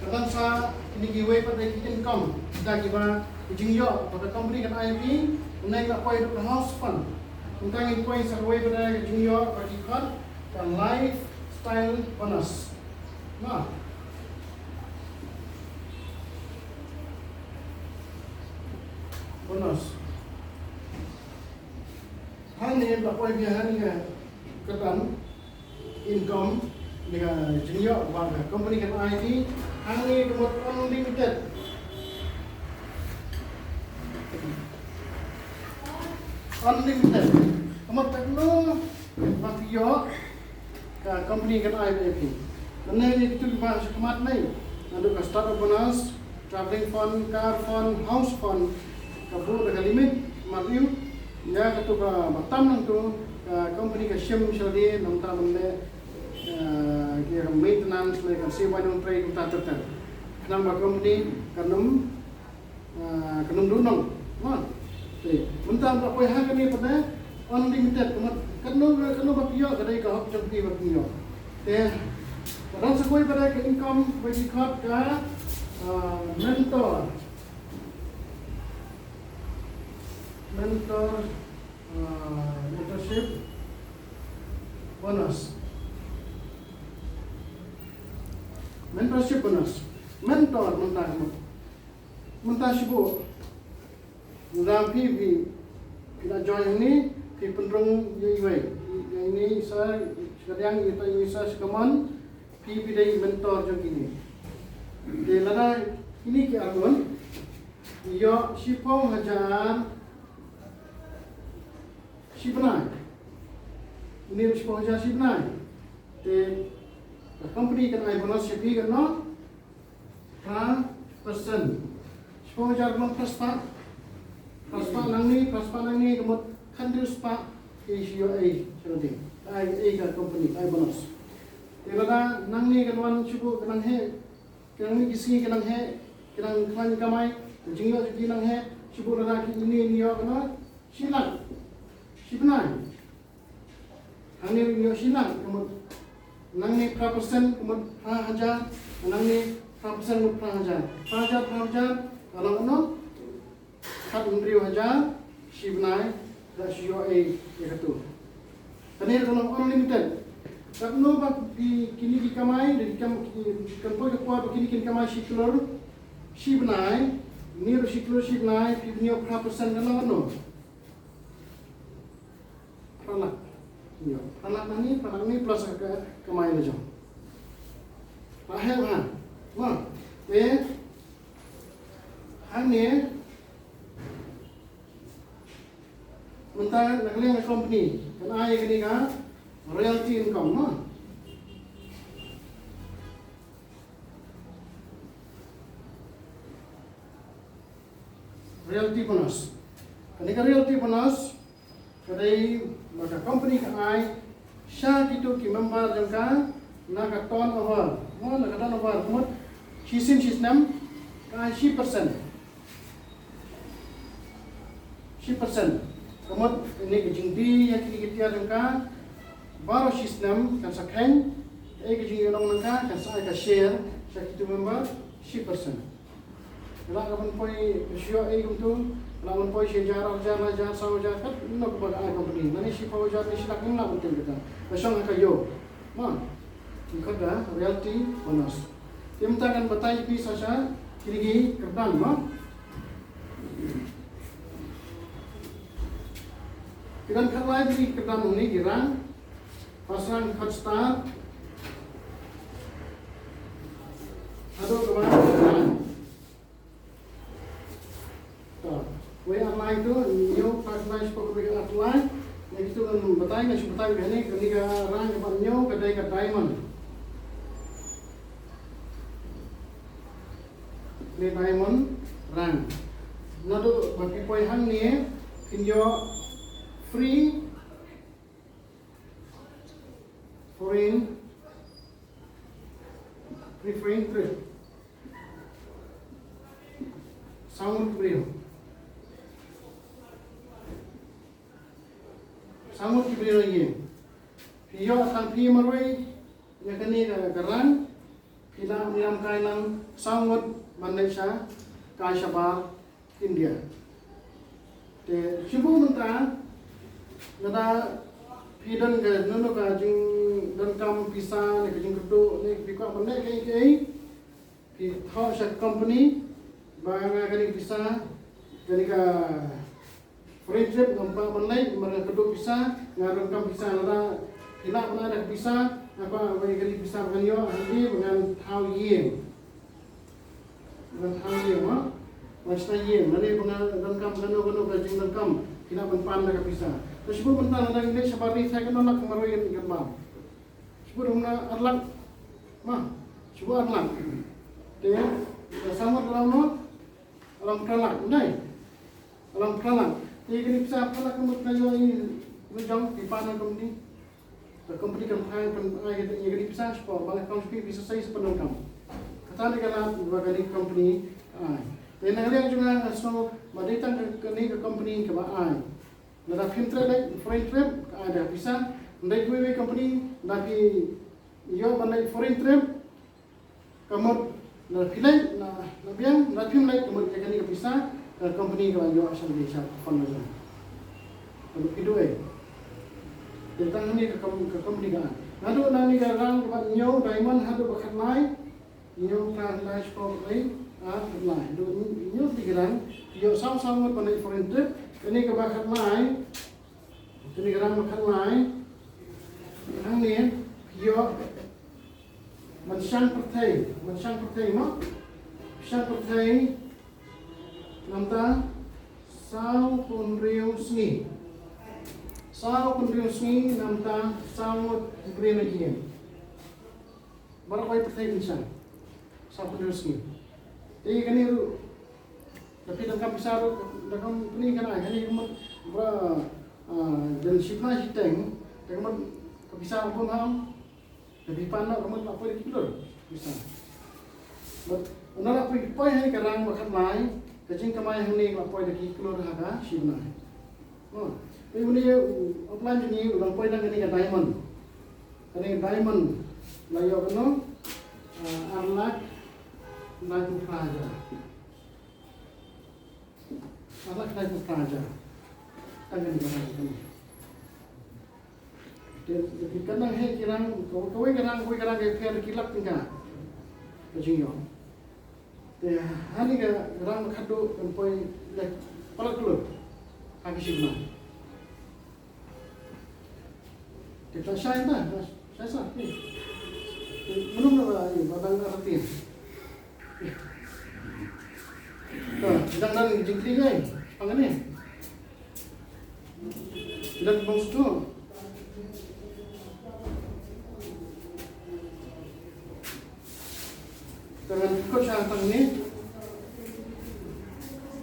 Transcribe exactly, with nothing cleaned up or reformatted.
Tang sa kine kiwei pat de ki income, kita kiba ki jingïoh ba ka company kan ai phi, mynta ngi la poi haduh ka house fund. Mynta ngin poi sa kawei pat de ka jingïoh ba ki khot ka lifestyle bonus. Na. Bonus. Hangne la poi biang hangne ka kyrdan income, ne ka jingïoh ba ka company kan ai phi, hangne ka mut unlimited. Unlimited. Ka mut katno ba phi ïoh, ka company kan ai ïa phi. Mynne ïa kitu kiba sha khmat ne, naduh ka startup bonus, traveling fund, car fund, house fund, ka buh da ka limit marwei. Ïa katu kaba tam nangtu, ka company ka shim sha lade, nangta ban leh, eh, ki maintenance ne, ka sewa nongtrei kumta ter ter. Khnang ba company kan ym Ah, kan ym duh nong. Mo. Te mynta ba poi ha kane pat de unlimited, ka mut katno, katno ba phi ïoh, ka dei ka hok jong phi ba phi ïoh. Te ka don sa kawei pat de ka income ba ki khot ka, ah, mentor. Mentor, ah, mentorship bonus. Mentorship bonus. Mentor mynta ka mut. Mynta shu buh. Lada phi, phi, phi la join hangne, phi pynrung ïa iwei. Ïa ine i sa, shikadiang, ita i sa, shikamon, phi, phi dei mentor jong kine. Te lada kine ki arngut, ïoh shiphew hajar shi bnai. Ine shiphew hajar shi bnai. Te ka company kan ai bonus sha phi katno? Phra percent. Shiphew hajar long phra spah. Phra spah nangne, phra spah nangne, ka mut khathynriew spah, ki shu ïoh ei, shu ïoh ei. Ai ei ka company, ai bonus. Te lada nangne kan wan shu buh ka nang heh, ka nang mih ki sngi ka nang heh, ka nang khlaiñ kamai, ka jingïoh jong ki nang heh, shu buh lada kine ïoh kane, shi lak. Shi bnai. Hangne ïoh shi lak, ka mut nangne phra percent, ka mut phra hajar, nangne phra percent, ka mut phra hajar. Phra hajar, phra hajar, ka long katno? Khathynriew hajar, shi bnai, da shu ïoh ei, ïa katu. Kane ka long unlimited. Katno ba phi kine ki kamai, da ki kam, ki, kan poi ka por ba kine kin kamai shi klur, shi bnai, ne ruh shi klur, shi bnai, phi ïoh phra percent ka long katno? Phra lak. Ïa, phra lak nangne, phra lak nangne plus ka kamai la jong. Phra heh ha. Mo. Te hangne mynta na ka liang ka company kan ai kane ka royalty income, mo. Royalty bonus. Kane ka royalty bonus ka dei ba ka company ka ai sha kitu ki member jong ka na ka turnover. Mo, na ka turnover, ka mut shisien shisnem ka ai shi percent. Shi percent. Ka mut ine ka jingdie ïa kine ki tiar jong ka baroh shisnem kan sa kheiñ. Kaei ka jingïohnong nangta kan sa ai ka share sha kitu member shi percent. Lah ka ban poi shu ïoh ei kumtu, lah ban poi shi hajar, ar hajar, lai hajar, saw hajar, katno kaba ka ai company. Lane shiphew hajar, ne shi lak, ngim lah ban tip kata. Ka shong ha ka ïew. Mo. Ngi khot ka royalty bonus. Te mynta ngan batai ïa phi sa sha kine ki kyrdan, mo. Ki don khatlai tylli ki kyrdan hangne, ki rang. First rank, ki khot star. Haduh kaba ar lai. To, wei ar lai to, hynñiew, first rank, shiphew, kaba ar lai. Ïa kitu ngan batai, ngan shu batai bha hangne, kane ka rank kaba hynñiew ka dei ka diamond. Kane diamond rank. Naduh ba phi poi hangne, phin ïoh free foreign, free foreign trip. Saw ngut ki briew. Saw ngut ki briew ïa. Phi ïoh tang phi marwei ïa kane ka, ka rank. Ki la niam kai lang saw ngut ban leit sha kai shabar India. Te shu mynta lada phi don ka, no, no, ka jingdonkam visa ne ka jingkyrduh ne phi kwah ban leh kaei kaei, phi thoh sha company ba nga kane ka visa, kane ka foreign trip ngam kwah ban leit, namar nga kyrduh visa, nga donkam visa. Lada phi lah ban ai da ka visa, nga kwah ba kane ka visa ba ngan ïoh hangne ba ngan thaw ïing. Ngan thaw ïing, ma? Ngan shna ïing, lane ba nga donkam kano kano ka jingdonkam, phi lah ban pan da ka visa. Te shu mynta lada ngi leit shabar ri, sa kano lak marwei ngan bam. Shu rum na ar lak. Ma, shu ar lak. Te, te saw ngut, around, no? Around phra lak, nai? Around phra lak. Te kane ka visa phra lak ka mut ka ïoh ïa u jong, phi pan na company. Ka company kan phai, kan ai ïa kane ka visa, shaphang ba la kam shu phi visa, sa ïa pyndonkam. Kata ne ka lad ba kane ka company ai. Te na ka liang jong nga nga sngew ba dei tang ka, kane ka company kaba ai. Lada phim treh leit foreign trip, ka ai da visa. Leit wei wei company, lada phi ïoh ban leit foreign trip, ka mut lada phi leit na, na biang, lada phim leit ka mut ïa kane ka visa ka company ka la ïoh sha lade sha fund la jong. Ka mut phi duh ei. Te tang hangne ka com-, ka company ka ai. Naduh nangne ka rang kaba hynñiew diamond haduh ba khatlai, hynñiew, phra, lai, shiphew, lai, ar, khatlai. Haduh hynñiew tylli ki rang, phi ïoh saw saw ngut ban leit foreign trip. Kane kaba khatlai, kane ka rang ba khatlai, hangne phi ïoh ban shang pyrthei, ban shang pyrthei mo? Shang pyrthei na bynta saw phew hynriew sngi. Saw phew hynriew sngi na bynta saw ngut hynriew na ki ïing. Baroh kawei pyrthei phin shang. Saw phew hynriew sngi. Te kane ruh, lada phi donkam visa ruh, donkam pynïaid kane, kane ka mut ba, ah, don shi bnai shiteng, te ka mut ka visa ruh bun ha. Te phi pan noh ka mut la poi da ki klur visa. Bad ynda la poi, poi ha ka rang ba khatlai, ka jingkamai hangne la poi da ki klur ha ka shi bnai. Oh, te une u upline jong ngi u dang poi tang kane ka diamond. Kane ka diamond la ïoh kano, ah, ar lak laiphew phra hajar. Ar lak laiphew phra hajar. Tang kane ka rang kane. Te, te ka nang heh ki rang, ka, kawei ka rang, kawei ka rang ka pher ki lak tyngka ka jingïoh. Te ha kane ka rang ba khatduh kan poi da palat klur ha ka shi bnai. Te ta shai ta, ta shai sa. Te, te mano mano ba, ba dang arti. Ta, dang, dang jingkri ngai, pang ne. Dang bong stu. Te ngan kut sha tang ne.